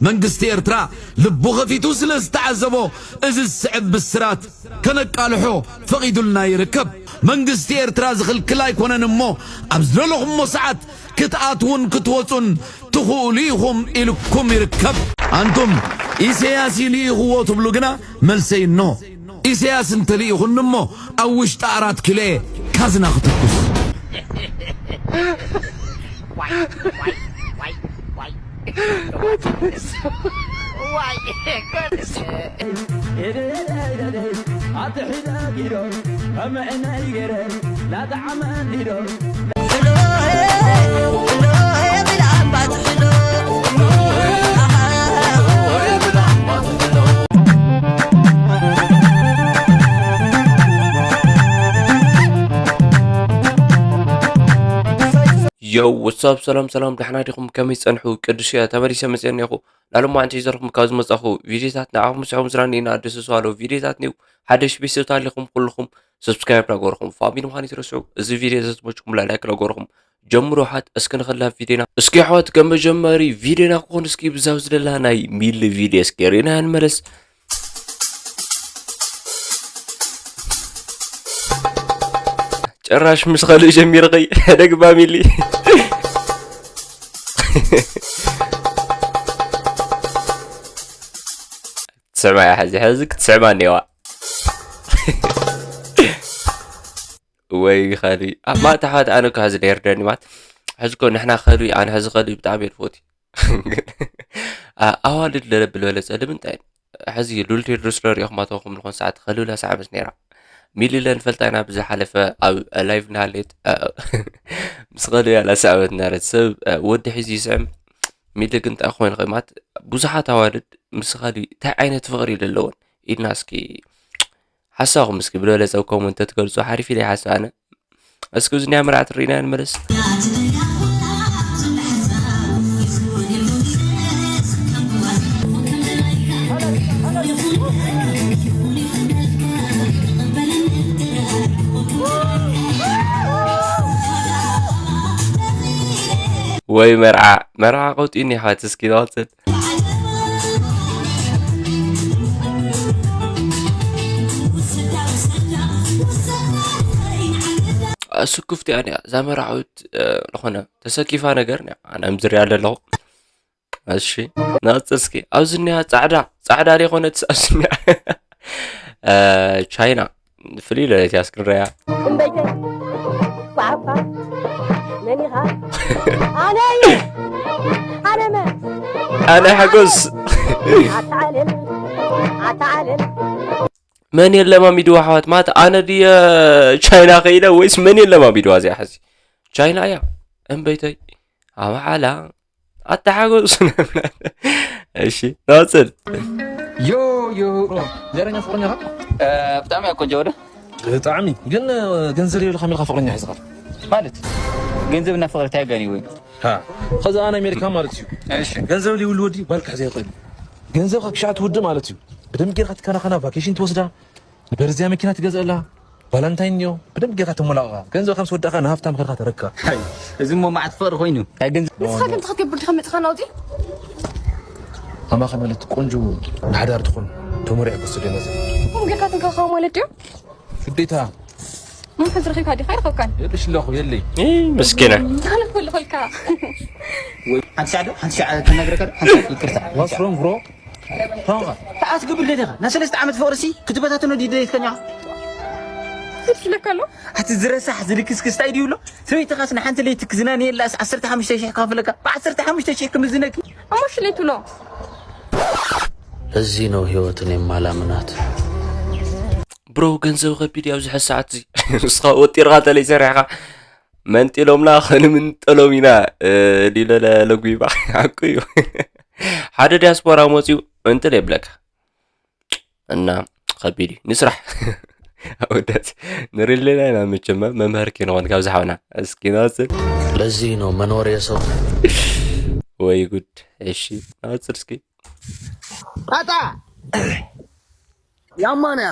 መንግስቲ ኤርትራ ልቡ ኸፊቱ ስለ ዝተዓዘቦ፣ እዚ ዝስዕብ ብስራት ከነቃልሖ ፈቒዱልና ይርከብ። መንግስቲ ኤርትራ ዝኽልክል ኣይኮነን እሞ፣ ኣብ ዝደለኹሞ ሰዓት ክትኣትዉን ክትወጹን ትኽእሉ ኢኹም ኢልኩም ይርከብ። ኣንቱም ኢሰያስ ኢሉ ኢኽዎ ትብሉ ግና፣ መልሰይ እኖ። ኢሰያስ እንተልኢኹኒ እሞ፣ ኣብ ውሽጢ ኣራት ኪሎ እየ ካዝና ክትኩስ። ዮው ወሳብ ሰላም ሰላም፣ ደሕና ዲኹም? ከመይ ጸንሑ? ቅዱስ እያ ተመሊሰ መጽአ እኒኹ። ናሎማዕንቲ ይዘርኹም ካብ ዝመጻኹ ቪዲዮታት ንዓኹም ስዕኹም ዝራኒ ኢና ደስ ዝዋለው ቪዲዮታት ኒው ሓደሽ ቤተሰብ ታሊኹም ኩልኹም ሰብስክራይብ ላገርኹም ፋሚሊ ምዃን ይትረስዑ። እዚ ቪዲዮ ዘዝመችኩም ላይክ ላገርኹም ጀምሩ። ሓት እስኪ ንኸላ ቪዲዮና እስኪ ሓት ከም መጀመሪ ቪዲዮና ክኾን እስኪ ብዛው ዝደላ ናይ ሚሊ ቪዲዮ እስኪ ሪና ንመለስ። ጭራሽ ምስ ኸልኡ ጀሚርኸይ። ሕደግ ባሚሊ። ትስዕማ እያ ሕዚ፣ ሕዚ ክትስዕማ እኒዋ። ወይ ኻሊ ኣብ ማእታ ሓት ኣነ እኮ ሕዚ ደርደኒ ማት። ሕዚ እኮ ንሕና ኸልኡ ኣነ ሕዚ ኸልኡ ብጣዕሚ እየ ዝፈትዩ። ኣዋልድ ለለብል በለጸ ልምንታይ ሕዚ ሉል ቴድሮስ ለሪኦኹም ኣተኹም ዝኾን ሰዓት ከልብላ ሰዓበት ነይራ። ሚሊ ለንፈልጣ ኢና ብዝሓለፈ ኣብ ላይቭ ናሃሌት ምስ ከልብያ ላሰዓበት ናረት ሰብ ወዲ ሒዚ ይስዕም። ሚሊ ግን እንታይ ኮይኑ ማለት ብዙሓት ኣዋልድ ምስ ከልቢ እንታይ ዓይነት ፍቕሪ ዘለወን ኢድና እስኪ ሓሳኹም እስኪ ብለለጸ ኮመንት ተትገልጹ ሓሪፍ ኢለ ይሓስብ ኣነ። እስኪ እዚንያ መርዓት ርኢና ንመለስ። ወይ መርዓ መርዓ ቀውጢኒ ሓት እስኪ ናወፅል። ስክፍቲ እያ እዛ መርዓዊት ዝኾነ ተሰኪፋ ነገር ኣነ ምዝርያ ኣለኹ። እሺ ናፅል እስኪ ኣብዚ እኒኣ ፃዕዳ ፃዕዳ ዘይኮነት ኣብዚ እኒኣ ቻይና ፍልይ ኢለ እያ እስክንረያ። እምበይተይ ኳዕኳ መን ኢኻ? ኣነ እየ። ኣነ መን? ኣነ ሓጎስ። ኣታ ዓለም ኣታ ዓለም መን የለማሚድዋ ኣሕዋት ማለት ኣነ ድየ ቻይና ከይደ ወይስ መን የለማሚድዋ እዚኣ ሕዚ ቻይና እያ እምበይተይ ኣባዓላ ኣታ ሓጎስ። እሺ ናፅል። ዮ ዮ ዘረኛ ፍቅረኛ ብጣዕሚ እያ ቆንጆ ወደ ብጣዕሚ ግን ገንዘብ የብልካ ሚልካ ፍቅረኛ ሒዝካ ማለት ገንዘብ እና ፍቅሪ እንታይ ገኒ ወይ ከዛ ኣነ ኣሜሪካ ማለት እዩ ገንዘብ ዘይብሉ ወዲ ጓል ክሕዘ ይኽእል ገንዘብ ካብ ክሻዕ ትውዲ ማለት እዩ ብደንብ ጌርካ ትከናኸና ቫኬሽን ትወስዳ ንበርዝያ መኪና ትገዝአላ ቫለንታይን እዮ ብደንብ ጌርካ ተሞላቕቓ ገንዘብ ካብ ዝወዳእካ ንሃፍታም ከድካ ተረካ እዚ እሞ መዓት ፍቅሪ ኮይኑ እንታይ ገንዘብ ንስኻ ግን ትኸትገብር ድኻ መፅኻ ናውፂ ኣማኸ ማለት ቆንጆ ንሓዳር ትኾን ተመሪዕ ክወስደ መዘ ከም ጌርካ ትንካኻ ማለት ድዮ ግዴታ መንፈስ ረኺብካ ዲኻ ይረኸብካን የለሽ ኣለኹ የለይ ምስኪና ታለፍ ከሎ ኸልካ ሓንቲ ሻዕ ዶ ሓንቲ ሻዕ ክነግረካ ዶ ሓንቲ ሻዕ ይቅርታ ዋስሮም ብሮ ኣትገብር ደለኻ ናይ ሰለስተ ዓመት ፍቅርሲ ክትበታተኖ ድዩ ደለትከኛ ትፍለካ ኣሎ ኣቲ ዝረሳሕ ዝልክስክስታይ ድዩ ብሎ ሰበይትኻስ ንሓንቲ ለይቲ ክዝናንየላስ ዓሰርተ ሓሙሽተ ሽሕ ክኸፍለካ ብዓሰርተ ሓሙሽተ ሽሕ ክምዝነኪ እሞ ሽሌቱ ኣሎ ለዚህ ነው ህይወትን የማላምናት። ብሮ ገንዘብ ከቢድ እዩ ኣብዚ ሕዚ ሰዓት እዚ ንስኻ ወጢርካ ተለይ ሰሪሕካ መንጢሎምና ክንምንጠሎም ኢና ዲለለ ለጉባ ሓቁ እዩ ሓደ ዲያስፖራ መፅዩ መንጥል የብለካ እና ከቢድ እዩ ንስራሕ ኣወዳት ንሪሌና ኢና መቸመ መምህር ኪንኾን ካብ ዝሓውና እስኪ ናወፅል ለዚህ ነው መኖር የሰው ወይ ጉድ እሺ ናወፅል እስኪ ጣጣ ያማንያ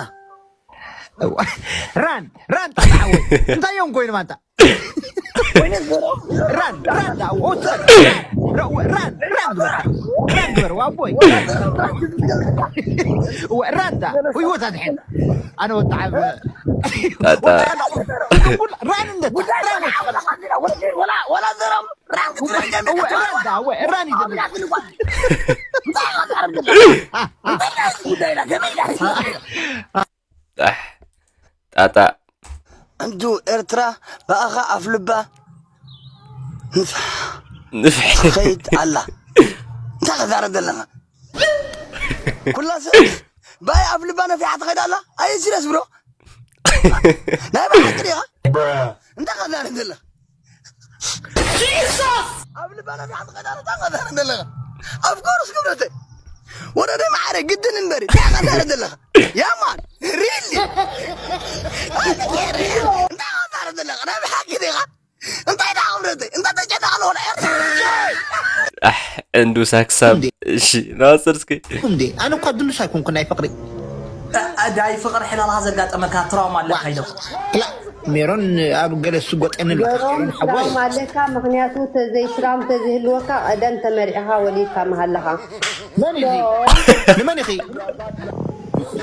ራን ራን ጣጣ ሓወይ እንታይ እዮም ኮይኖም ኣንታ ራን ራን ዳወት ራን ራን ግበር ራን ግበር ዋቦይ። ራን ዳ ህይወት ኣድሕን። ኣነ ወጣ ዓብ ጣጣ ራን እንደ ራን ወላ ዘረም ራን ክትረጀ ራን ዳ ራን ይደለ ጉዳይና ከመይ ኢላ ጣሕ ጣጣ እንቱ ኤርትራ ብኣኻ ኣፍልባ ንፍሕ ትኸይድ ኣላ። እንታይ ክዛረብ ዘለኻ? ኩላ ሰብ ባይ ኣፍልባ ነፊሓ ትኸይድ ኣላ። ኣየ ሲሪየስ ብሮ፣ ናይ ብሓቂ ዲኻ? እንታይ ክዛረብ ዘለኻ? ኣፍልባ ነፊሓ ትኸይድ ኣላ። እንታይ ክዛረብ ዘለኻ? ኣፍኮርስ ክብረተይ ወረደ ማዕረ ግድን እምበሪ እንታይ ክዛረብ ዘለኻ? ያማን ሪሊ እንታይ ክዛረብ ዘለኻ? ናይ ብሓቂ ዲኻ? እንታይ ደኣ ክብረተይ እንታይ ተጨነቕ ኣለዎ ኤርትራ ኣሕ ዕንዱሳ ክሳብ እሺ ናስር እስኪ እንዴ ኣነ እኳ ድሉስ ኣይኮንኩ ናይ ፍቅሪ ዳይ ፍቅሪ ሕላልካ ዘጋጠመካ ትራውማ ኣለካ ኢሎም ላ ሜሮን ኣብ ገለ ስጎጠኒ ኣለካ ገሮም ሜሮን ሓወይ ትራውማ ኣለካ። ምክንያቱ ተዘይ ትራውም ተዘይህልወካ ቀደም ተመሪዕካ ወሊድካ ምሃለኻ። መን እዩ ንመን ኢኺ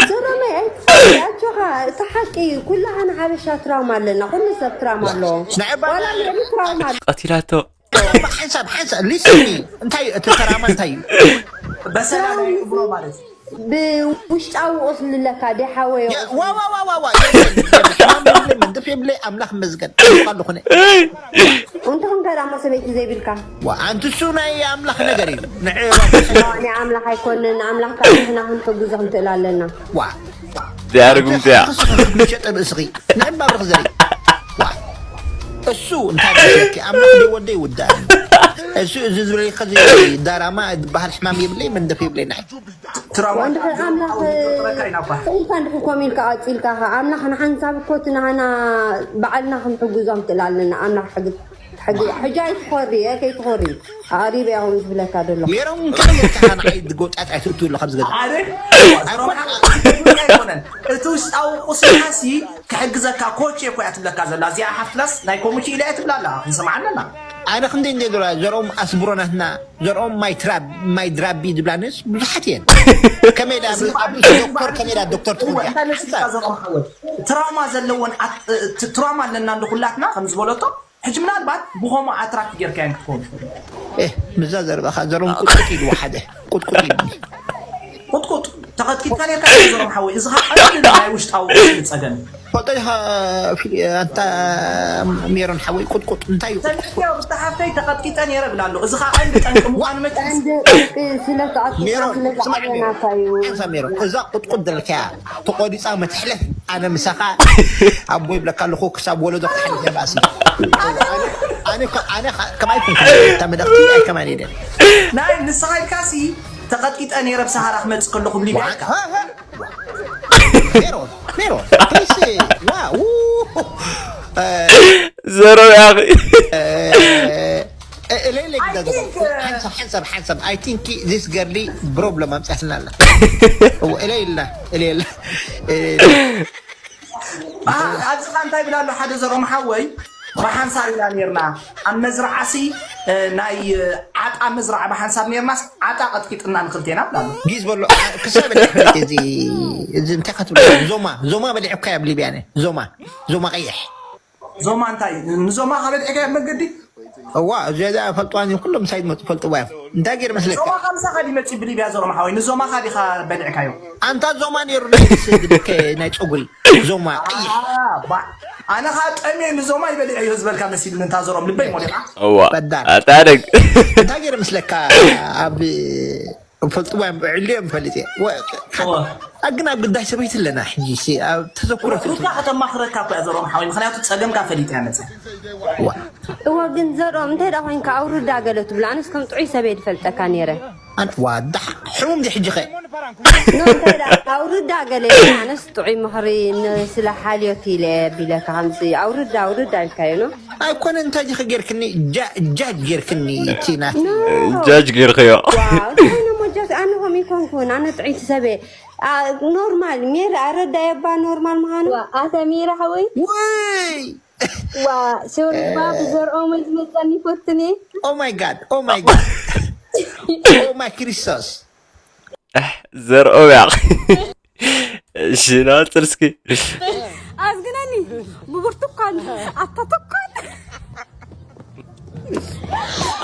ገሮመይ ኣይትፈሪ ኣጆኻ፣ እቲ ሓቂ እዩ። ኩላህና ሓበሻ ትራውማ ኣለና። ኩሉ ሰብ ትራውማ ኣለዎ። ንዕባ ዋላ ንዕሊ ትራውማ ኣሎ። ቀቲላቶ ሓንሳብ ሓንሳብ ሊስኒ እንታይ እዩ እቲ ተራማ እንታይ እዩ በሰላ ናይ እምሮ ማለት እዩ ብውሽጣዊ ቁስሊ ኣለካ ዲ ሓወዮ። ዋዋዋዋዋ የብለይ የብለይ ሕማም የብለይ መንደፍ የብለይ ኣምላኽ መስገን ኣለኹነ እንተኹም ከዳሞ ሰበይቲ ዘይብልካ ኣንቲ እሱ ናይ ኣምላኽ ነገር እዩ ንዕ ናይ ኣምላኽ ኣይኮንን። ኣምላኽ ከዓ ንሕና ክንሕግዞ ክንክእል ኣለና። ዋ ዲያርጉም ዲያ ሸጠ ብእስኺ ንዕባብርኽ ዘርኢ ዋ እሱ እንታይ መስለኪ ኣምላኽ ደይ ወደ ይውዳእ እሱ እዚ ዝበለካ ዳራማ ዝበሃል ሕማም የብለይ መንደፍ የብለይ ናይ ትራውማ እንድሕር ኣምላኽ ይቆጥረካ ኢና እባ ኢልካ እንድሕር ኮም ኢልካ ቀፂልካ ኸ ኣምላኽ ንሓንሳብ እኮ እቲ ንሃና ባዕልና ክንሕግዞም ክእል ኣለና። ኣምላኽ ሕግ- ሕግ- ሕጂ ኣይትኾሪ እ ከይትኾሪ ኣሪበ ያኹም ዝብለካ ዘሎ ሜሮን እንታይ ጌርካ ንዓይ ድጎጣት ኣይትእትውሉ ካብ ዝገዛ ኣደ ኣይኮነን እቲ ውሽጣዊ ቁስልካሲ ክሕግዘካ ኮች እኮ እያ ትብለካ ዘላ እዚኣ ሓፍትናስ ናይ ኮሚቴ ኢላ እያ ትብላ ኣላ ክንሰምዓ ኣለና ኣነ ክንደይ እንደ ዶላ ዘርኦም ኣስብሮናትና ዘርኦም ማይ ትራብ ማይ ድራቢ ዝብላንስ ብዙሓት እየን ከመይ ዳ ኣብ ዶክተር ከመይ ዳ ዶክተር ትኹን እያ እንታይ መሲልካ ዘርኦም ሓወት ትራውማ ዘለዎን ኣት- እ- ት- ትራውማ ኣለና እንድኩላትና ከም ዝበለቶ ሕጂ ምናልባት ብኸምኡ ኣትራክት ጌርካየን ክትከውን ትኽእል እ ምዛ ዘርባኻ ዘርኦም ቁጥቁጥ ኢልዎ ሓደ ቁጥቁጥ ኢልኒ ቁጥቁጥ ተቐጥቂጥካ ነርካ ዘርኦም ሓወይ እዚ ኸዓ ቀሊል ናይ ውሽጣዊ ቁስሊ ፀገም እዩ ፈልጦ ኢኻ ፊል- ኣንታ ሜሮን ሓወይ ቁጥቁጥ እንታይ እዩ ቁጥቁጥ ሰሚዕካዮ ብታ ሓፍተይ ተቐጥቂጠ ነይረ ብላ ኣሎ እዚ ኸዓ ቀንዲ ጠንቂ ምዃኑ መቸስ ቀንዲ ጠንቂ ስለ ተቐጥቂጣ ሜሮን ስለ ስማዕ ዝዓበናታ እዩ። ሓንሳ ሜሮን እዛ ቁጥቁጥ ዘለካያ ተቆሪፃ መትሕለፍ ኣነ ምሳኻ ኣቦ ይብለካ ኣለኹ ክሳብ ወለዶ ክትሓልፍ እያ ባእሲ ኣነ እኮ- ኣነ ከ- ኣነ ከ- ከማይ ኩንኩ እታ መልእኽቲ ኣይ ከማን የለን ናይ ንስኻ ኢልካሲ ተቐጥቂጠ ነይረ ብሰሃራ ክመፅእ ከለኹ ሊብያ ኢልካ ሜሮን ሜሮን ፕሊስ ዋ ው ዘሮ ያኺ እለይለ ግዳ ሓንሳብ ሓንሳብ ሓንሳብ I think this girl problem ኣምፅኣትና ኣላ እለይልና እለይልና ኣብዚ ኸ እንታይ ብላ ኣሎ ሓደ ዘሮም ሓወይ ብሓንሳብ ኢና ነርና ኣብ መዝርዓሲ ናይ ዓጣ መዝርዓ ብሓንሳብ ነርናስ ዓጣ ቀጥቂጥና ንክልቴና ብላ ኣሎ ጊዝ በሎ ክሳብ በሊዕ ፈሊጥ እዚ እዚ እንታይ ከትብሎ ዞማ ዞማ በሊዕካ ኣብ ሊብያ ነ ዞማ ዞማ ቀይሕ ዞማ እንታይ ንዞማ ከበልዕካ ኣብ መገዲ እዋ እዚኣ ፈልጥዋን ኩሎም ምሳይ ዝመፁ ፈልጥዋ እዮም እንታይ ገይር መስለካ ዞማ ከምሳኻ ድመፂ ብሊብያ ዘሮም ሓወይ ንዞማኻ ዲኻ በሊዕካዮ ኣንታ ዞማ ነይሩ ናይ ስድልከ ናይ ፀጉሪ ዞማ ቀይሕ ኣነ ኸዓ ጠምየ ንዞማ ይበሊዐ እዩ ዝበልካ መሲሉ ንንታ ዘሮም ልበይ ሞሊቓ እዋ በዳር ኣታደግ እንታይ ገይር መስለካ ኣብ ፈልጥዋ እዮም ዕልዮም ፈልጥ እየ ኣግን ኣብ ግዳይ ሰበይቲ ኣለና ሕጂ ኣብ ተዘኩረት ሩታ ከተማኽረካ እኮ እያ ዘሮም ሓወይ ምክንያቱ ፀገምካ ፈሊጠ እያ መፀ እወ ግን ዘርኦም እንታይ ዳ ኮይንካ ኣውርዳ ገለ ትብላ ኣነስ ከም ጥዑይ ሰበይ ዝፈልጠካ ነይረ ዋዳ ሕሙም ዲ ሕጂ ኸ ኖ እንታይ ዳ ኣውርዳ ገለ ኢለ ኣነስ ጥዑይ ምኽሪ ን- ስለ ሓልዮት ኢለ ቢለካ ከምዚ ኣውርዳ ኣውርዳ ኢልካዮ ኖ ኣይኮነ እንታይ ዲኸ ጌርክኒ ጃ- ጃጅ ጌርክኒ እቲ ናት ጃጅ ጌርክዮ ዋው እንታይ ነሞ ጃጅ ኣነ ከምኡ ይኮንኩን ኣነ ጥዕይቲ ሰበ ኖርማል ሜር ኣረዳየባ ኖርማል ምዃኑ ኣተ ሚራ ሓወይ ወይ ዋ፣ ሸውርባ ብዘርኦም ወይ ዝመጸኒ ይፈትኒ። Oh my God, oh my God, oh my Christos. ዘርኦም ያቕ። እሺ፣ ናጽር እስኪ። ኣዝግነኒ ብብርቱኳን ኣታ ትኳን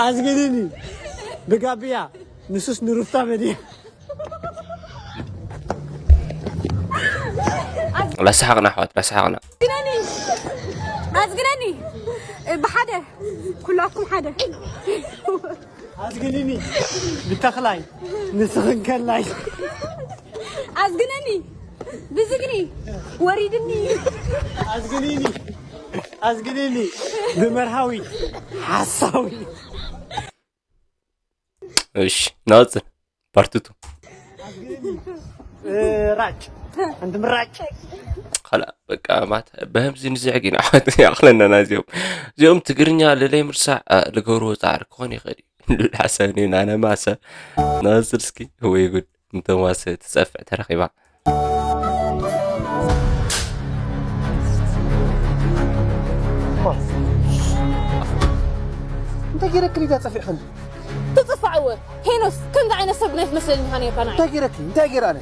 ኣዝግንኒ ብጋብያ ንሱስ ንሩፍታ መድያ ላሰሓቕና ኣሕዋት፣ ላሰሓቕና። ኣዝግነኒ ኣዝግነኒ ብሓደ ኩላኩም ሓደ ኣዝግንኒ ብተኽላይ ንስኽን ከላይ ኣዝግነኒ ብዝግኒ ወሪድኒ ኣዝግንኒ ኣዝግንኒ ብመርሃዊ ሓሳዊ እሺ፣ ናጽር ፓርትቱ ራጭ ኣንቲ ምራጭ خلا በቃ ማት በህምዚ ንዝዕግ ኢና ኣሕዋት ያቕለና ናዚኦም እዚኦም ትግርኛ ለለይ ምርሳዕ ልገብርዎ ፃዕሪ ክኾን ይኽእል እዩ ሓሰብ ኔና ነማሰ ናጽር እስኪ ወይ ጉድ እንተማሰ ትፀፍዕ ተረኺባ እንታይ ገይረክን ኢዳ ፀፊዕኽን ትጥፋዕወ ሄኖስ ከምዚ ዓይነት ሰብ ናይ ትመስለኒ ኢኻ ነርካ ንዓይ እንታይ ገይረክን እንታይ ገይረ ኣነ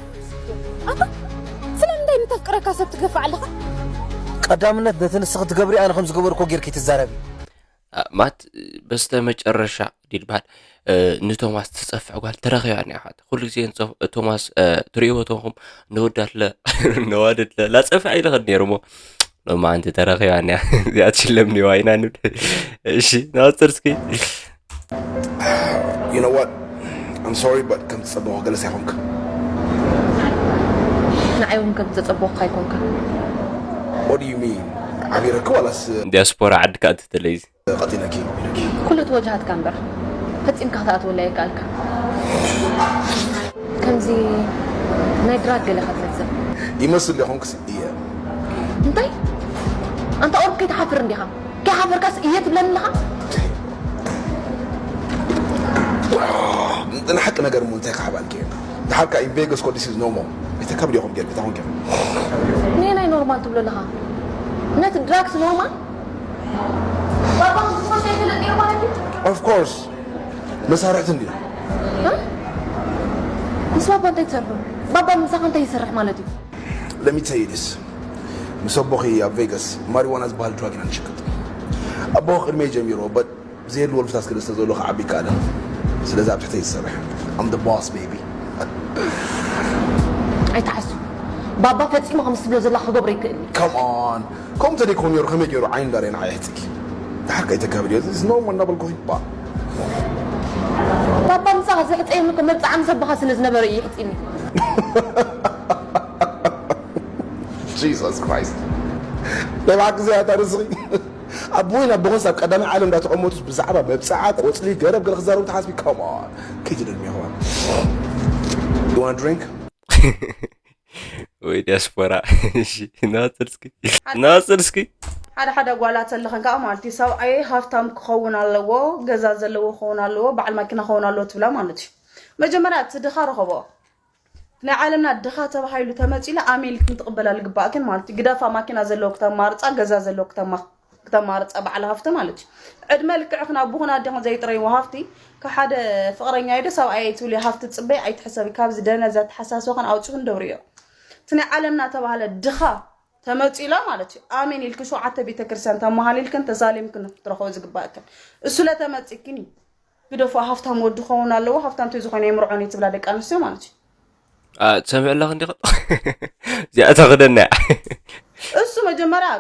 ኣታ ስለምንታይ ንተፍቅረካ ሰብ ትገፋዕ ኣለኻ ቀዳምነት ነቲ ንስኺ ትገብሪ ኣነ ከም ዝገበርኮ ጌርኪ ትዛረቢ ማት በስተ መጨረሻ ድዩ ዝበሃል ንቶማስ ትፀፍዕ ጓል ተረኺባ እኒኣ ኣሕዋት ኩሉ ግዜ ንፀፍ- ቶማስ ትሪእዎ ተንኹም ነወዳትለ ነዋድድለ ላፀፍዕ ኢልኽን ነይሩ ሞ ሎማ ኣንቲ ተረኺባ እኒኣ እዚኣ ትሽለም ኒዋ ኢና ንብል እሺ ናወፅር እስኪ You know what? I'm sorry, but ከም ትጸበኹ ገለስ ኣይኮንክ። ንዓይ እውን ከም ዝጸበኹካ ኣይኮንካ። What do you mean? ዓቢረኪ ዋላስ ዲያስፖራ ዓድካ እትተለይዚ ቀጢነኪ ኢለኪ? ኩሉ እቲ ወጅሃትካ እምበር ፈጺምካ ክትኣትወለይ ኣይከኣልካ። ከምዚ ናይ ድራግ ገለ ክትመጽእ ይመስል ዲኹምክስ እየ። እንታይ ኣንታ ኦርብ ከይትሓፍር እንዲኻ? ከይሓፈርካስ እየ ትብለኒ ኣለኻ? ንሓቂ ነገር እሞ እንታይ ክሓባልኪ እየ? ድሓርካ ኢን ቬጋስ ኮ this is normal። ቤተካ ብዲኹም ጌር ቤታ ሆንኪ ነየናይ ኖርማል ትብሎ ኣለኻ? ነቲ ድራግስ ኖርማል? ባባ ምስ ዝሞተ ይፈልጥ ነይሩ ማለት እዩ? Of course መሳርሕቲ እንዲና ምስ ባባ እንታይ ትሰርሑ? ባባ ምሳኻ እንታይ ይሰርሕ ማለት እዩ? Let me tell you this. ምስ ኣቦኺ ኣብ ቬጋስ ማሪዋና ዝበሃል ድራግ ኢና ንሽቅጥ። ኣቦኺ ቅድመይ ጀሚሮ but ብዘየድልዎ ልፍታት ክልተ ዘሎ ክዓቢ ይከኣለ። ስለዚ ኣብ ትሕተይ ዝሰርሕ I'm the boss baby. ኣይትሓሱ ባባ ፈጺሙ ከምዚ ትብሎ ዘላ ክገብሮ ይክእል እዩ። Come on. ከምኡ ተደይኮን ነይሩ ከመይ ገይሩ ዓይኑ ዳሬና ኣየሕፅኪ? ድሓር ከይተጋብር እዩ እዚ ኖርማል እናበልኩ ይባ ባባ ምሳኻ ዘሕፀየኒ እኮ መብፃዓ ምስ ኣቦኻ ስለ ዝነበረ እዩ ይሕፅኒ። Jesus Christ. ናይ ብሓቂ ዘያታ ርስኺ ኣቦይን ኣቦኽንስ ኣብ ቀዳማይ ዓለም እንዳተቐመጡስ ብዛዕባ መብፅዓ ቆፅሊ ገረብ ገለ ክዛረቡ ተሓስቢ come on. ከይትደልሚ ይኸዋል። You want a drink? ወይ ዲያስፖራ ናፅር እስኪ ናፅር እስኪ ሓደ ሓደ ጓላት ኣለኸን ከዓ ማለት እዩ ሰብኣየ ሃፍታም ክኸውን ኣለዎ ገዛ ዘለዎ ክኸውን ኣለዎ በዓል ማኪና ክኸውን ኣለዎ ትብላ ማለት እዩ መጀመርያ እቲ ድኻ ረኸቦ ናይ ዓለምና ድኻ ተባሂሉ ተመፂሉ ኣሜን ኢልክን ትቕበላ ልግባእክን ማለት እዩ ግደፋ ማኪና ዘለዎ ክተማርፃ ገዛ ዘለዎ ክተማርፃ በዓል ሃፍቲ ማለት እዩ ዕድመ ልክዕኽን ኣቦኽን ኣዴኽን ዘይጥረይዎ ሃፍቲ ካብ ሓደ ፍቕረኛይ ዶ ሰብኣየይ ትብልዮ ሃፍቲ ትፅበይ ኣይትሕሰቢ ካብዚ ደነዝ ኣተሓሳስባኽን ኣውፅኽን ደብርዮ እቲ ናይ ዓለምና ተባህለ ድኻ ተመፂላ ማለት እዩ ኣሜን ኢልኪ ሸውዓተ ቤተክርስትያን ተመሃሊልክን ተሳሊምክን ክትረኽቦ ዝግባእክን እሱ ለተመፂክን እዩ ግደፎ ሃፍታም ወዲ ክኸውን ኣለዎ ሃፍታም ተዝኾይነ የምርዖን እዩ ትብላ ደቂ ኣንስትዮ ማለት እዩ ትሰምዕ ኣለኽ እንዲ እዚኣ ተኽደና እያ እሱ መጀመርያ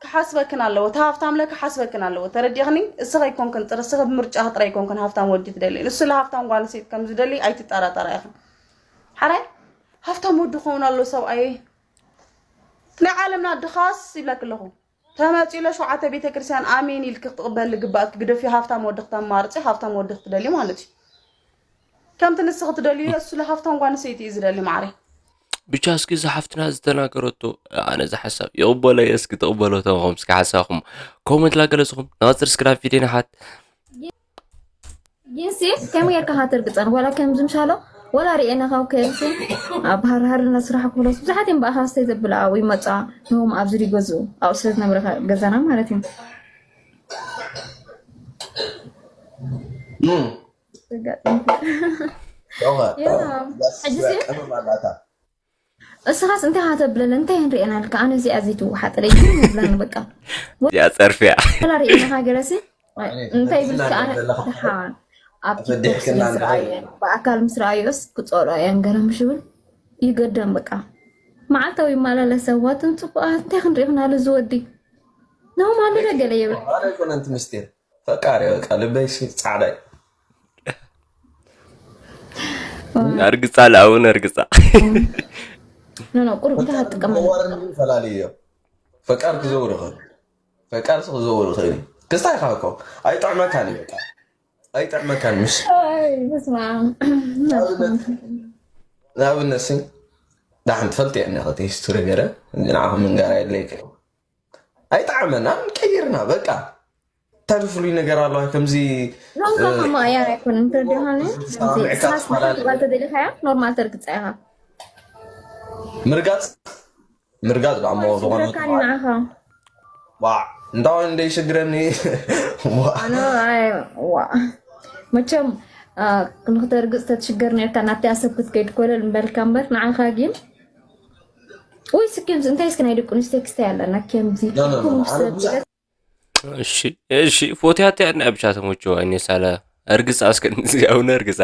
ክሓስበክን ኣለዎ እቲ ሃፍታም ለ ክሓስበክን ኣለዎ ተረዲኽኒ እስኸ ኣይኮንክን ጥር እስኸ ብምርጫ ጥራይ ኣይኮንክን ሃፍታም ወዲ ትደሊ ንሱ ለ ሃፍታም ጓል ኣንስተይቲ ከም ዝደሊ ኣይትጠራጠራ ኢኽን ሓራይ ሃፍታም ወዲ ክኸውን ኣሎ ሰብኣየ ናይ ዓለምና ድኻስ ይብለክ ኣለኹ ተመፂኡ ለ ሸውዓተ ቤተክርስትያን ኣሜን ኢልክ ክትቕበል ልግባእክ ግደፊ ሃፍታም ወዲ ክተማርፂ ሃፍታም ወዲ ክትደሊ ማለት እዩ ከምቲ ንስኺ ትደልዩ እሱ ለ ሃፍታም ጓል ኣንስተይቲ እዩ ዝደሊ ማዕረይ ብቻ እስኪ እዛ ሓፍትና ዝተናገረቶ ኣነ እዚ ሓሳብ ይቕበሎ እየ እስኪ ትቕበሎ ተንኹም እስኪ ሓሳብኹም ኮመንት ላገለፅኹም ናፅር እስኪ ናብ ቪድዮ ንሓት ጊንሲ ከመይ ጌርካ ኢኻ ተርግጸን ዋላ ከም ዝምሻሎ ወላ ርኤና ካብ ከልሲ ኣብ ሃርሃር እና ስራሕ ክብሎስ ብዙሓት እዮም ብኣኻ ስተይ ዘብላ ኣብኡ ይመፃ። ንሆም ኣብዚ ዝገዝኡ ኣብኡ ስለ ዝነበረ ገዛና ማለት እዩ። ኑ ዘጋጥም ዮኸ ያ ሕጂ ሲ ቀመም ኣላታ እስኻስ እንታይ ሃተብለለ እንታይ ንርኤና ልካ ኣነ እዚኣ ዘይትወሓጠለይ ግን ይብላኒ በቃ። እዚኣ ፀርፊያ ወላ ርኤና ሃገረሲ እንታይ ይብል ከኣ ደሓን ኣብ ቲክቶክ ስለ ዝረኣየ ብኣካል ምስ ረኣዮስ ክፀልኦ እየን ገረምሽ ይብል ይገደም በቃ። መዓልታዊ ይመላለሰ ዋትን ፅቡቃት እንታይ ክንርኢ ክናሉ ዝወዲ ነው ማለደ ገለ ይብል ማለት ኮነ እንት ምስጢር ፈቃሪ በቃ ልበይ ሲ ጻዕዳይ እርግፃ ለኣውን እርግፃ ኖ ኖ ቁሩብ እንታይ ትጥቀመ ፈላልዮ ፈቃር ክዘውር ይኽእል ፈቃር ስ ክዘውር ይኽእል እዩ። ክስታይ ኢኻ እኮ ኣይጥዕመካን እዩ በቃ ኣይጥዕመካን ምሽ ኣይ በስመ ኣብ ንኣብነት ሲ ዳሕን ትፈልጥ እያ እኒኸ ሂስቶሪ ገረ ንዓኹም ምንጋር የድለይክ ኣይጣዕመናን ቀይርና በቃ እንታይ ፍሉይ ነገር ኣለዋ ከምዚ ኖንካ ከማእያ ኣይኮነን ተደሆነ ምዕቃብ ስኻስ ማለት ትባል ተደሊኻያ ኖርማል ተርግፃ ኢኻ ምርጋፅ ምርጋፅ ዳሞ ዝኾነ ሽግረካኒ ንዓኻ ዋ እንታይ እንደ ይሽግረኒ ዋ ኣነ ኣይ ዋ መቸም ንክተርግፅ ተትሽገር ነርካ ናብቲ ኣሰብ ክትከይድ ኮለል እምበልካ እምበር ንዓኻ ግን ወይ ስኬምዚ እንታይ እስኪ ናይ ደቂ ኣንስትዮ ክስታይ ኣለና ከምዚ ኖ፣ ኖ፣ ኖ፣ ኩሉ ኣነ ሰብ ብዙሕ- እሺ እሺ ፎቲያት ያድና ብቻ ተሞቹ እኔ ሳለ እርግፃ እስከ ያውነ እርግፃ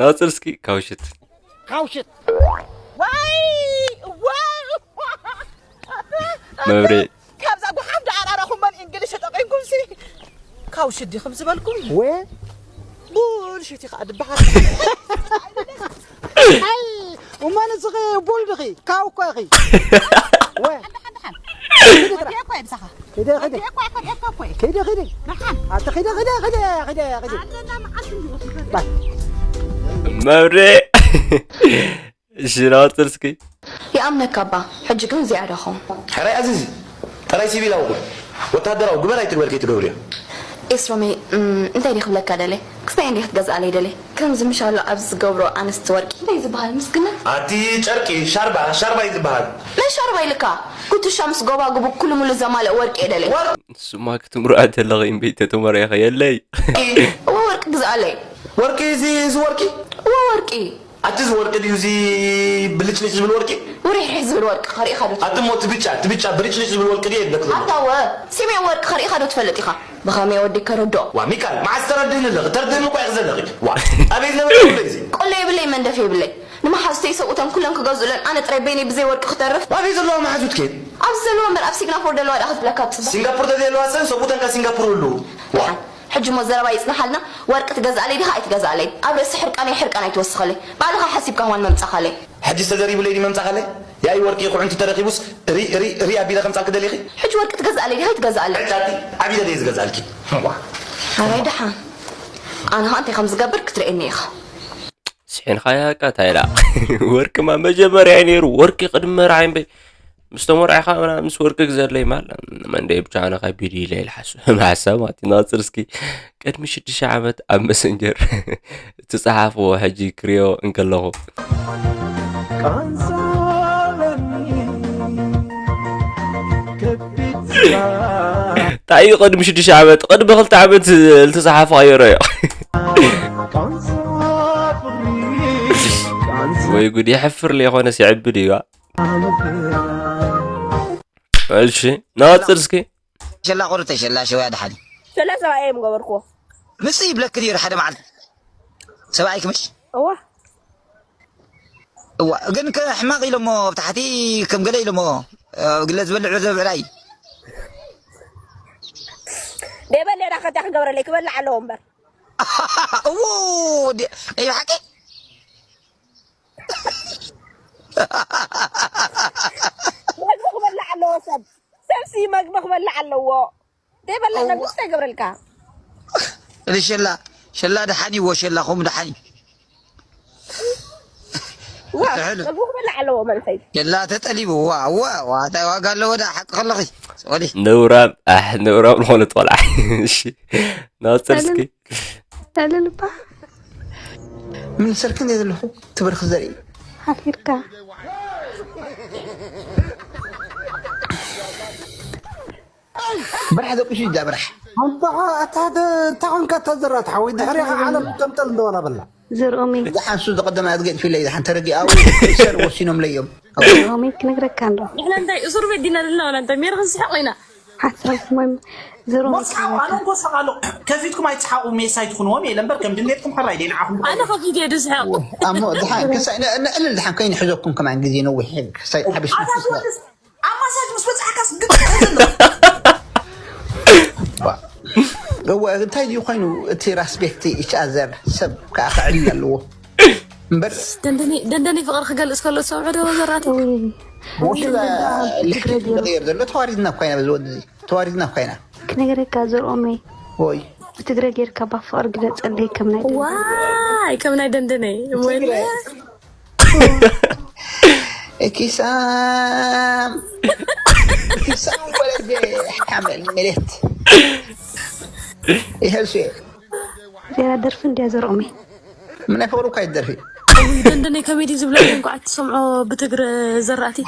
ናፅር እስኪ ካውሽት ካውሽት ዋይ ዋይ መብሬ ካብዛ ጉሓፍ ደኣራረኹም በል እንግሊሽ ተጠቂምኩም ሲ ካውሽት ዲኹም ዝበልኩም ወ ቡልሽት ኢኻ ድበሃል እማ ንስኺ ቡል ድኺ ካው እኮ ኢኺ ወ ወዲኤ እኮ እየ ብሳኻ ኪደ ኪደ ወዲኤ እኮ እየ ከዲኤካ እኮ እየ ኪደ ኪደ ረሓን ኣቲ ኪደ ኪደ ኪደ ኪደ ኪደ ኣለና መዓልቲ እንዲወስዱ መብሬ እሺ ናፅር እስኪ ይኣምነካ እባ ሕጂ ግን እዚኣ ደኹም ሕራይ ኣዚዚ ጥራይ ሲቪላዊ ኩን ወታደራዊ ግበር ኣይትግበር ከይትገብርዮ ኤስሮመይ እም፣ እንታይ ዲ ክብለካ ደለ ክስታይ እንዲ ክትገዝኣለይ ደለ ከምዚ ምሻሎ ኣብዚ ዝገብሮ ኣንስቲ ወርቂ እንታይ ዝበሃል ምስግና ኣቲ ጨርቂ ሻርባ ሻርባ እዩ ዝበሃል መሻርባ ኢልካ ኩትሻ ምስ ጎባጉቡ ኩሉ ሙሉ ዘማልእ ወርቂ እየ ደለ ንሱማ ክትምርዖ ተለኺ እምበይ ተተመሪኸ የለይ እወ ወርቂ ግዝኣለይ ወርቂ እዚ እዚ ወርቂ እወ ወርቂ ኣቲ እዚ ወርቂ ድዩ እዚ ብልጭልጭ ዝብል ወርቂ ውሪሕሪሕ ዝብል ወርቂ ከርእኻ ዶ ኣቲ ሞ እቲ ብጫ እቲ ብጫ ብልጭልጭ ዝብል ወርቂ ድየ ይብለክ ዘሎ ኣታ ወ ስሜን ወርቂ ከርእኻ ዶ ትፈልጥ ኢኻ ብኸመይ ወዲ ከረድኦ ዋ ሚካል መዓስ ተረድእኒ ኣለኺ ተርድእኒ እኳ ኢኺ ዘለኺ ዋ ኣበይ ዝነበረ ኩሉ ግዜ ቆሎ የብለይ መንደፍ የብለይ ንመሓዝተይ ሰብኡተን ኩለን ክገዝኡለን ኣነ ጥራይ በይነይ ብዘይ ወርቂ ክተርፍ ኣበይ ዘለዋ መሓዙትኪ ኣብዚ ዘለዋ እምበር ኣብ ሲንጋፖር ዘለዋ ዳ ክትብለካ ትፅበ ሲንጋፖር ተዘየለዋ ሰን ሰብኡተንካ ሲንጋፖር ይውልዉ ዋ ሕጂ ሞ ዘረባ ይፅናሓልና ወርቂ ትገዝኣለይ ዲኻ ኣይትገዝኣለይ ኣብ ርእሲ ሕርቃነይ ሕርቃን ኣይትወስኸለይ ባዕልኻ ሓሲብካ እዋን መምፃኻለይ ሕጂ ዝተዘሪቡለይ ድዩ መምፃኻለይ ያይ ወርቂ ኩዕንቲ ተረኪቡስ ሪ ሪ ሪ ኣቢለ ከምፃልክ ደሊኺ ሕጂ ወርቂ ትገዝኣለይ ዲኻ ኣይትገዝኣለይ ዕጫቲ ዓቢለ ደየ ዝገዝኣልኪ ዋ ኣራይ ደሓን ኣነ ኸ እንታይ ከም ዝገብር ክትርእየኒ ኢኻ ስሒንኻያ ቃታ ኢላ ወርቅማ መጀመርያ ነይሩ ወርቂ ቅድሚ መርዓይ እምበይ ምስ ተመርዓኻ ምና ምስ ወርቂ ግዘለይ ማል መንደይ ብቻ ኣነ ካብ ቢዲ ኢለ ኢለ ሓሱ ሓሳብ ማለት ናፅር እስኪ ቅድሚ ሽዱሽተ ዓመት ኣብ መሰንጀር እትፀሓፍዎ ሕጂ ክሪኦ እንከለኹ እንታይ እዩ ቅድሚ ሽዱሽተ ዓመት ቅድሚ ክልተ ዓመት ዝተፅሓፈ ቀይሮ እዮ ወይ ጉድ የሕፍር ለይኮነ ሲዕብድ እዩ እሺ ናፅር እስኪ ሸላ ቁርተ ሸላ ሸውያ ድሓኒ ሸላ ሰብኣይ እዮም ገበርክዎ ምስ ይብለክ ድዩ ሓደ መዓልቲ ሰብኣይ ክምሽ እዋ እዋ ግን ሕማቕ ኢሎሞ ኣብ ታሕቲ ከም ገለ ኢሎሞ ግለ ዝበልዕ ዘብዕራይ ደይበለ ዳ ከታ ክገብረለይ ክበልዕ ኣለዎ እምበር እዎ ናይ ብሓቂ መግቢ ክበልዕ ኣለዎ ሰብ ሰብሲ መግቢ ክበልዕ ኣለዎ ደይበለ መግቢ እንታይ ገብረልካ ሸላ ሸላ ደሓን ይዎ ሸላ ኹም ደሓን እዩ ዋ መግቢ ክበልዕ ኣለዎ መንእሰይ ሸላ ተጠሊቡ ዋ ዋ ዋ እንታይ ዋጋ ኣለዎ ዳ ሓቂ ከለኺ ሶሊ ነውራም ኣሕ ነውራም ዝኾነት ቆልዓ እሺ ናፅር እስኪ ተልልባ ምልሰልኪ እንደ ዘለኹ ትብርኽ ዘርኢ ሓፊርካ ብራሕ ደቂሱ ይዳ ብራሕ ኣንታ ኣታ እንታይ ኮንካ ተዘራት ሓወይ ድሕሪኻ ዓለም ተምጠል እንደዋላ በላ ዘርኦሚ ደሓን ሱ ዝቐደመ ኣድገድ ፊለይ ደሓን ተረጊኣው ሰር ወሲኖም ለዮም ዘርኦሚ ክነግረካ እንዶ ንሕና እንታይ እሱር ቤት ዲና ዘለና ወላ እንታይ ሜርክን ስሕቕ ኢና ሓሳብ ማም ዘርኦሚ ሞስሓቕ ኣነ እኮ ስሓቕ ኣሎ ከፊትኩም ኣይትስሓቑ ሜስ ኣይትኹንዎም እየ ለምበር ከም ድሌትኩም ሕራይ ደይ ንዓኹም ኣነ ከፊት እየ ድስሕቕ ኣሞ ደሓን ክሳይ ነዕልል ደሓን ከይንሕዘኩም ከማን ግዜ ነዊሕ ክሳይ ሓቢስ ኣታ ትወልስ ኣብ ማሳጅ ምስ በጻሕካስ ግጥም ተዘሎ እወ እንታይ ድዩ ኮይኑ እቲ ራስፔክት ኢች ኣዘር ሰብ ከዓ ክዕልል ኣለዎ እምበር ደንደኒ ደንደኒ ፍቕሪ ክገልጽ ከሎ ዝሰምዑ ዶ ዘራተው ብውሽላ ልሕደት ዝቕየር ዘሎ ተዋሪድና እኳ ኢና በዚ ወዲ እዚ ተዋሪድና እኳ ኢና ክነግረካ ዘርኦመይ ወይ ብትግረ ጌርካ ባ ፍቕሪ ግለጸለይ ከም ናይ ደንደኒ። ዋይ ከም ናይ ደንደነይ ወይኔ ابتسام ابتسام ولد حمل ملت ይሄ እሱ እዚኣ ደርፊ እንድያ ዘርኦመይ ምናይ ፍቕሪ እኳ ይደርፊ እውይ ደንደነይ ከመይ ድዩ ዝብላ እንኳዕ ትሰምዖ ብትግረ ዘራእቲ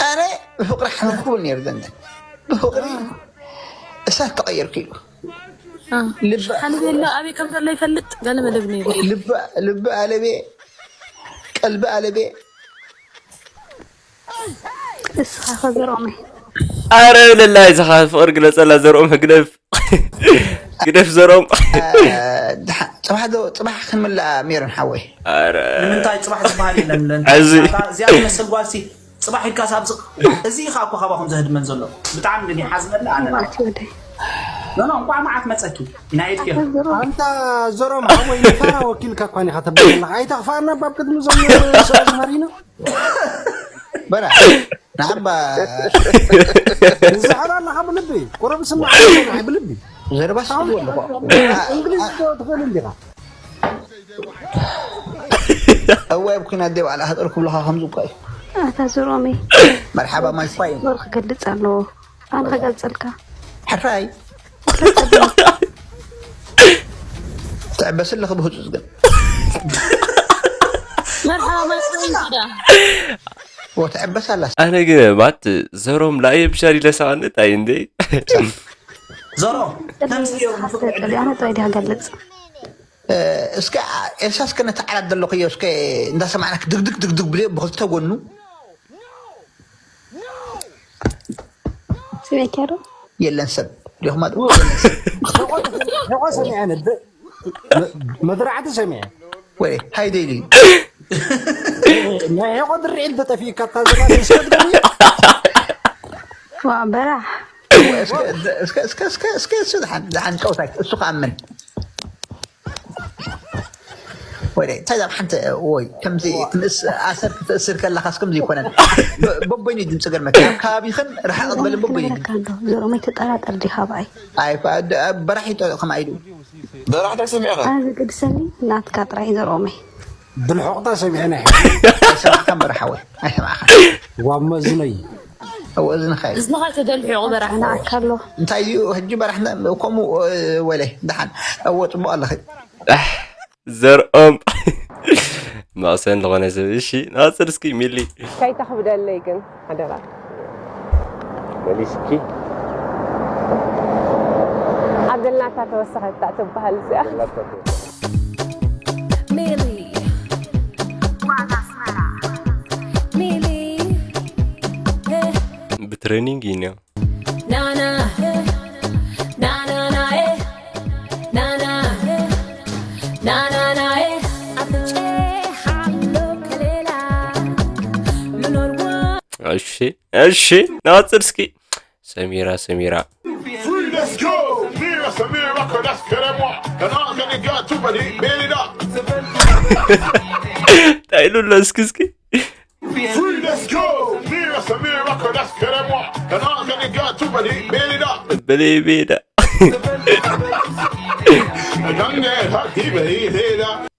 ኣነ ብፍቕሪ ሓንኩብል ነይሩ ደንደን ብፍቕሪ እሳት ተቐየርኩ ኢሉ ልበ ሓንቤላ ኣበይ ከም ዘሎ ይፈልጥ ገለ መደብ ነይሩ ልበ ልበ ኣለቤ ቀልቢ ኣለቤ እስኻ ከዘሮመይ ኣረ ለላይ ዝኻ ፍቕር ግለጸላ ዘርኦም ህግደፍ ግደፍ ዘርኦም ጽባሕ ዶ ጽባሕ ክንምላእ ሜሮን ሓወይ ኣረ ንምንታይ ጽባሕ ዝበሃል የለን እዚ እዚኣ ትመስል ጓልሲ ጽባሕ ኢልካ ሳብ ዝቕ እዚ ኢኻ እኮ ካባኹም ዘህድመን ዘሎ ብጣዕሚ ግን ይሓዝነላ ኣነ ኖ ኖ እንኳዕ መዓት መጸኪ ኢና የድክር ኣንታ ዘሮም ሓወይ ንፋራ ወኪልካ እኳ ኢኻ ተበለና ኣይተኽፋና ባብ ቅድሚ ዞም ሰው ዝመሪና በራ ንሓባ ንዝሕራ ኣለኻ ብልቢ ቁረብ ስማዕ ብልቢ ዘረባ ስሓብ ኣለኹ እንግሊዝ ትኽእል እንዲኻ እዋይ ኣብ ኩናት ደይ ባዕላ ሃጠር ክብልኻ ከምዚ እኳ እዩ ኣታ ዝሮሚ መርሓባ ማይ ፋይ ኖር ክገልጽ ኣለዎ ኣነ ክገልጸልካ ሕራይ ትዕበስ ኣለኺ ብህፁፅ ግን መርሓባ ማይ ፋይ እንዳ ወትዕበስ ኣላ ኣነ ግን ባት ዘሮም ላየ ብሻር ኢለሳንት ኣይ እንዴ ዘሮም ከምዚ እዮም ንፍቅሪ ዕድል ኣነ ጥራይ ድያ ገልጽ እስከ ኤልሳ እስከ ነቲ ዓራት ዘለኽዮ እስከ እንዳሰማዕናክ ድግድግ ድግድግ ብልዮ ብክልተ ጎኑ ስሜከሩ የለን ሰብ ዲኹም ኣጥቡ ሕቆ ሰሚዐ ነብ መድራዕቲ ሰሚዐ ወይ ሃይደ ኢሉ ናይ ሕቆ ድርዒ እንተጠፊእካ እታ ዘባ ንስከ ድገምዮ ዋ በራሕ እስከ እስከ እስከ እሱ ዝሓን ዝሓን ጨውታ እሱ ከኣምን ወይ እንታይ ዛብ ሓንቲ ወይ ከምዚ ክንእስ ኣሰር ክትእስር ከለኻስ ከምዚ ይኮነን በቦይኑ ድምፂ ገርመት ኣብ ከባቢኽን ርሓቕ ዝበለ በቦይኑ ዘሮመይ ተጠራጠር ዲኻ ብኣይ ኣይ በራሕ ይጠ ከማይ ኢሉ በራሕ እንታይ ሰሚዕኻ ኣነ ዘገድሰኒ ናትካ ጥራይ ዘሮመይ ብልሖቕታ ሰሚዐና ኣይሰማዕካን በራሕ ወይ ኣይሰማዕኻን ዋብ መዝነይ እወ እዝንኻ እዩ እዝንኻ ተደልሑ ይቕበራ ኣናእካ ኣሎ እንታይ እዩ ሕጂ በራሕና ከምኡ ወለ ደሓን እወ ፅቡቅ ኣለኺ ዘርኦም መቕሰን ዝኾነ ሰብ እሺ ናፅር እስኪ ሚሊ ከይተኽብደለይ ግን ሓደራ መሊስኪ ኣብ ደልናታ ተወሰኸታ ትበሃል እዚኣ Mili. Guarda Smara. Mili. ብትሬኒንግ እዩ ኒዮ እሺ እሺ ናፅር እስኪ ሰሚራ ሰሚራ ታይ ኢሉ ኣሎ እስኪ እስኪ በሌቤዳ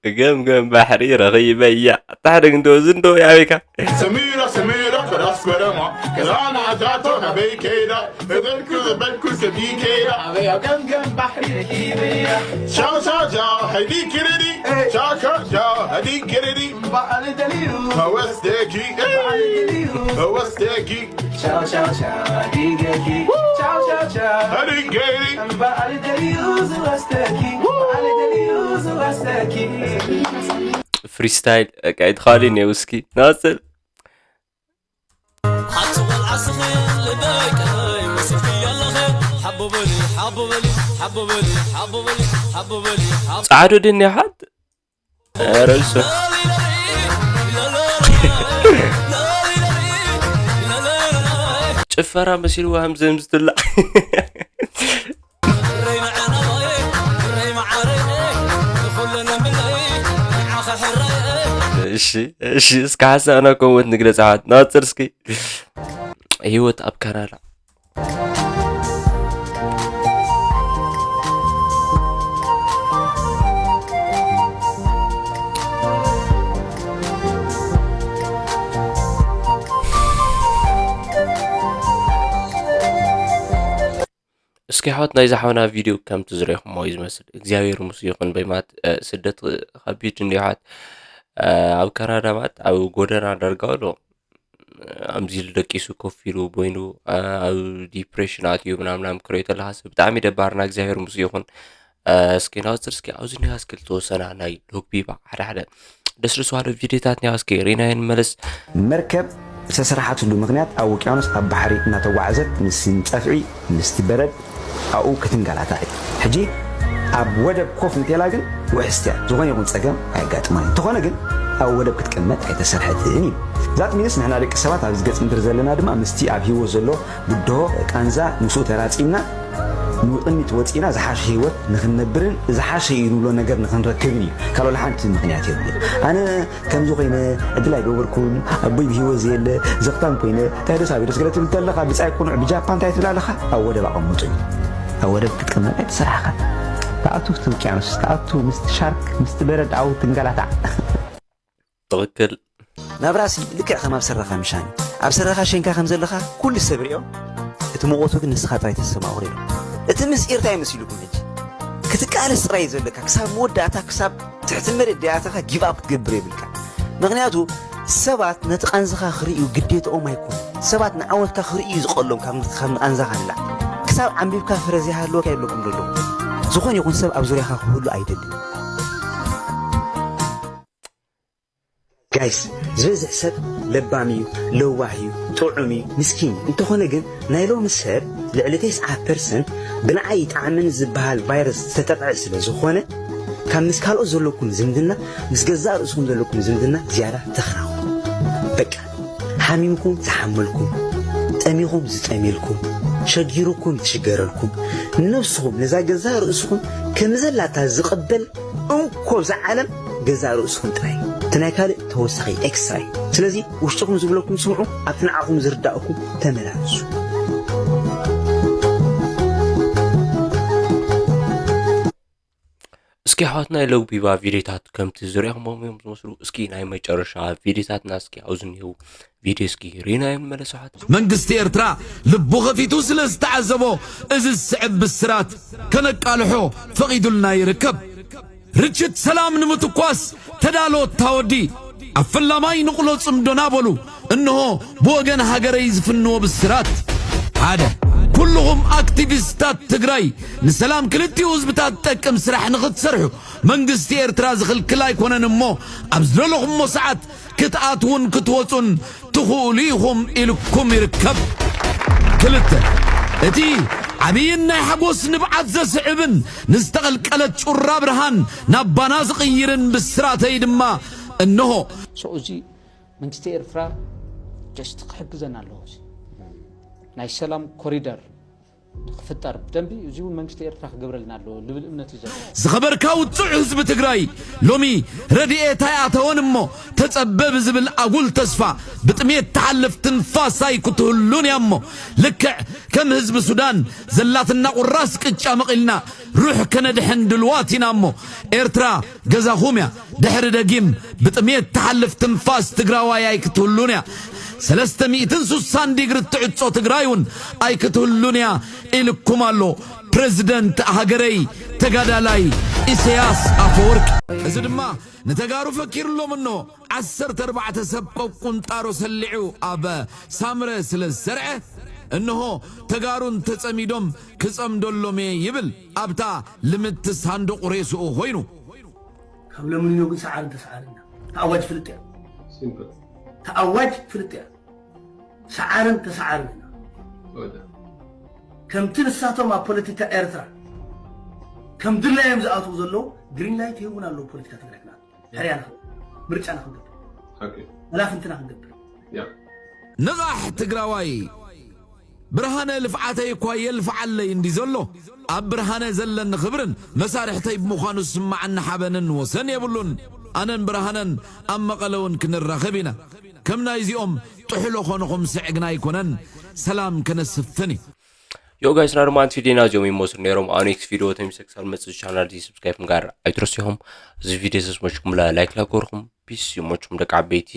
ገምገም ባሕሪ ረኺበያ። ኣታ ሓደ ግን ዶ ዝንዶ ያበይካ? Samira, Samira, ከዳስ በረማ ከዛና ጃቶ ናበይ ከይዳ በበልኩ ዘበልኩ ሰቢ ከይዳ ኣበያ ገምገም ባሕሪ ረኺበያ ቻው ቻው ቻው ሃይዲ ክርዲ ቻው ቻው ቻው ሃይዲ ክርዲ እምበኣል ደልዩ ተወስደኪ ተወስደኪ ቻው ቻው ቻው ሃይዲ ገኪ ቻው ቻው ቻው ሃይዲ ገኪ እምበኣል ደልዩ ዝወስደኪ እምበኣል ደልዩ ዝወስደኪ ፍሪስታይል በቃ ኣይትኻሊ ኔው እስኪ ናፅል ሓንቲ ቆልዓ ስኺ ልበይ ቀረይ ወሲድክዮ ኣለኺ ሓቦ በሊ ሓቦ በሊ ሓቦ በሊ ሓቦ በሊ ሓቦ በሊ ሓቦ ፃዕዶ ድን ሓት ርሱ ጭፈራ መሲልዋ ከም ዘምዝትላ እሺ እሺ እስከ ሓሳብና ከምኡት ንግለፅ ኣሕዋት ናፅር እስኪ ህይወት ኣብ ካናዳ እስኪ ኣሕዋት ናይዚ ሓውና ቪድዮ ከምቲ ዝረኢኹሞ እዩ ዝመስል እግዚኣብሔር ምስ ይኹን በይማት ስደት ከቢድ እንዲ ኣሕዋት ኣብ ካናዳ ማለት ኣብ ጎደና ዳርጋ ኣሎ ኣምዚ ኢሉ ደቂሱ ኮፍ ኢሉ ቦይኑ ኣብ ዲፕሬሽን ኣትዩ ምናምናም ክሪኦ ተለካ ሰብ ብጣዕሚ ደባርና እግዚኣብሔር ምስ ይኹን እስኪ ናውፅር እስኪ ኣብዚ ኒሃ እስኪ ዝተወሰና ናይ ሎግቢባ ሓደ ሓደ ደስርስ ዋለ ቪዲዮታት ኒሃ እስኪ ሪናዮ ንመለስ መርከብ ዝተሰርሓትሉ ምክንያት ኣብ ውቅያኖስ ኣብ ባሕሪ እናተጓዓዘት ምስ ጸፍዒ ምስቲ በረድ ኣብኡ ክትንገላታ እዩ ሕጂ ኣብ ወደብ ኮፍ እንቴላ ግን ውሕስቲ እያ ዝኾነ ይኹን ጸገም ኣየጋጥማን እንተኾነ ግን ኣብ ወደብ ክትቅመጥ ኣይተሰርሐትን እዩ ዛት ሚንስ ንሕና ደቂ ሰባት ኣብዚ ገጽ ምድር ዘለና ድማ ምስቲ ኣብ ህይወት ዘሎ ብድሆ ቃንዛ ምስኡ ተራጺምና ንቕድሚት ወፂና ዝሓሸ ህይወት ንክንነብርን ዝሓሸ እዩ ንብሎ ነገር ንክንረክብን እዩ ካልኦ ሓንቲ ምክንያት የብሉ ኣነ ከምዚ ኮይነ ዕድል ኣይገበርኩን ኣቦይ ብህይወት ዘየለ ዘኽታም ኮይነ እንታይ ደስ ኣቢሉስ ገለ ትብል ኣለኻ ብፃይ ቁኑዕ ብጃፓን እንታይ ትብል ኣለኻ ኣብ ወደብ ኣቐምጡኝ ኣብ ወደብ ክትቅመጥ ኣይተሰርሓኻ ተኣቱ ውስቲ ውቅያኖስ ተኣቱ ምስቲ ሻርክ ምስቲ በረድ ኣብኡ ትንገላታዕ ትኽክል ናብራሲ ልክዕ ከም ኣብ ሰረኻ ምሻን ኣብ ሰረኻ ሸንካ ከም ዘለኻ ኩሉ ሰብ ሪኦ እቲ መቆቱ ግን ንስኻ ጥራይ ተሰማቑር ኢሉ እቲ ምስጢር እንታይ መሲሉኩም ሕጂ ክትቃለስ ጥራይ ዘለካ ክሳብ መወዳእታ ክሳብ ትሕቲ መሬት ደያተኻ ጊቭ ኣፕ ክትገብር የብልካ ምክንያቱ ሰባት ነቲ ቃንዝኻ ክርእዩ ግዴትኦም ኣይኮኑ ሰባት ንዓወትካ ክርእዩ ዝቐሎም ካብ ንቃንዛኻ ንላዕ ክሳብ ዓንቢብካ ፍረ ዘይሃለወካ የብለኩም ዘለኹ ዝኾነ ይኹን ሰብ ኣብ ዙርያኻ ክህሉ ኣይደልን ጋይስ ዝበዝሕ ሰብ ለባም እዩ ለዋህ እዩ ጥዑም እዩ ምስኪን እዩ እንተኾነ ግን ናይ ሎሚ ሰብ ልዕሊ ተስዓ ፐርሰንት ብንዓይ ይጣዕምን ዝበሃል ቫይረስ ዝተጠቕዐ ስለ ዝኾነ ካብ ምስ ካልኦት ዘለኩም ዝምድና ምስ ገዛእ ርእስኹም ዘለኩም ዝምድና ዝያዳ ተኽናኹ በቃ ሓሚምኩም ዝሓመልኩም ጠሚኹም ዝጠምየልኩም ሸጊሩኩም ዝሽገረልኩም ንነብስኹም ነዛ ገዛእ ርእስኹም ከምዘላታ ዝቕበል እንኮ ኣብዛ ዓለም ገዛእ ርእስኹም ጥራይ እቲ ናይ ካልእ ተወሳኺ ኤክስትራ እዩ ስለዚ ውሽጥኹም ዝብለኩም ስምዑ ኣብቲ ንዓኹም ዝርዳእኩም ተመላለሱ እስኪ ኣሕዋትና የለው ቢባ ቪዲዮታት ከምቲ ዝሪኦኹሞም እዮም ዝመስሉ እስኪ ናይ መጨረሻ ቪዲዮታትና እስኪ ኣብዚ እኒው ቪዲዮ እስኪ ሪናዮም ንመለስ ኣሕዋት መንግስቲ ኤርትራ ልቡ ኸፊቱ ስለ ዝተዓዘቦ እዚ ዝስዕብ ብስራት ከነቃልሖ ፈቒዱልና ይርከብ። ርችት ሰላም ንምትኳስ ተዳሎ እታ ወዲ ኣብ ፈላማይ ንቕሎ ጽምዶና በሉ። እንሆ ብወገን ሃገረይ ዝፍንዎ ብስራት። ሓደ፣ ኩልኹም ኣክቲቪስታት ትግራይ ንሰላም ክልቲኡ ህዝብታት ዝጠቅም ስራሕ ንኽትሰርሑ መንግስቲ ኤርትራ ዝኽልክል ኣይኮነን እሞ ኣብ ዝደለኹሞ ሰዓት ክትኣትዉን ክትወፁን ትኽእሉ ኢኹም ኢልኩም ይርከብ። ክልተ፣ እቲ ዓብይን ናይ ሓጎስ ንብዓት ዘስዕብን ንዝተቐልቀለት ጩራ ብርሃን ናብ ባና ዝቕይርን ብስራተይ ድማ እንሆ። So እዚ መንግስቲ ኤርትራ just ክሕግዘና ኣለዎ እዚ ናይ ሰላም ኮሪደር ክፍጠር ብደንቢ እዚ እውን መንግስቲ ኤርትራ ክገብረልና ኣለዎ ልብል እምነት እዩ ዘሎ። ዝኸበርካ ውጹዕ ህዝቢ ትግራይ፣ ሎሚ ረድኤት ኣይኣተወን እሞ ተጸበ ብዝብል ኣጉል ተስፋ ብጥሜት ትሓልፍ ትንፋስ ኣይክትህሉን እያ እሞ፣ ልክዕ ከም ህዝቢ ሱዳን ዘላትና ቁራስ ቅጫ መቒልና ሩሕ ከነድሕን ድልዋት ኢና እሞ፣ ኤርትራ ገዛኹም እያ። ድሕሪ ደጊም ብጥሜት ትሓልፍ ትንፋስ ትግራዋይ ኣይክትህሉን እያ። ሰለስተ ሚእትን ስሳን ዲግሪ እትዕጾ ትግራይ እውን ኣይክትህሉን እያ ኢልኩም ኣሎ ፕረዚደንት ሃገረይ ተጋዳላይ ኢሳያስ ኣፈወርቂ። እዚ ድማ ንተጋሩ ፈኪርሎም እኖ ዓሰርተ ኣርባዕተ ሰብ ቆቁንጣሮ ሰሊዑ ኣብ ሳምረ ስለ ዝሰርዐ፣ እንሆ ተጋሩን ተጸሚዶም ክጸምደሎም እየ ይብል ኣብታ ልምቲ ሳንዱቕ ሬስኡ ኮይኑ። ካብ ለምንዮ ግን ሰዓርን ተሰዓርና ተኣዋጅ ፍልጥ እያ። ሲምፕል ተኣዋጅ ፍልጥ እያ። ሰዓርን ተሰዓርን ኢና። ወደ ከምቲ ንሳቶም ኣብ ፖለቲካ ኤርትራ ከም ድላዮም ዝኣትዉ ዘለዉ ግሪን ላይት ይህቡን ኣለዉ። ፖለቲካ ትግራይ ክና ሕርያና ምርጫና ክንገብር ኦኬ መላፍንትና ክንገብር ያ ንቓሕ ትግራዋይ። ብርሃነ ልፍዓተይ እኳ የልፍዓለይ እንዲ ዘሎ፣ ኣብ ብርሃነ ዘለኒ ክብርን መሳርሕተይ ብምዃኑ ዝስማዓኒ ሓበንን ወሰን የብሉን። ኣነን ብርሃነን ኣብ መቐለ እውን ክንራኸብ ኢና። ከም ናይዚኦም ጥሕሎ ኾንኹም ስዕግና ኣይኮነን፣ ሰላም ከነስፍን እዩ። Yo guys፣ ናርማንቲ ቪዲዮና እዚኦም ይመስሉ ነይሮም። ኣብ ኔክስት ቪዲዮ ተሚሰ ክሳብ መፅእ ቻናል እዚ ሰብስክራይብ ምግባር ኣይትረስኹም። እዚ ቪዲዮ ተስሞችኩም ላይክ ላገርኩም ፒስ ይሞችኩም ደቂ ዓበይቲ።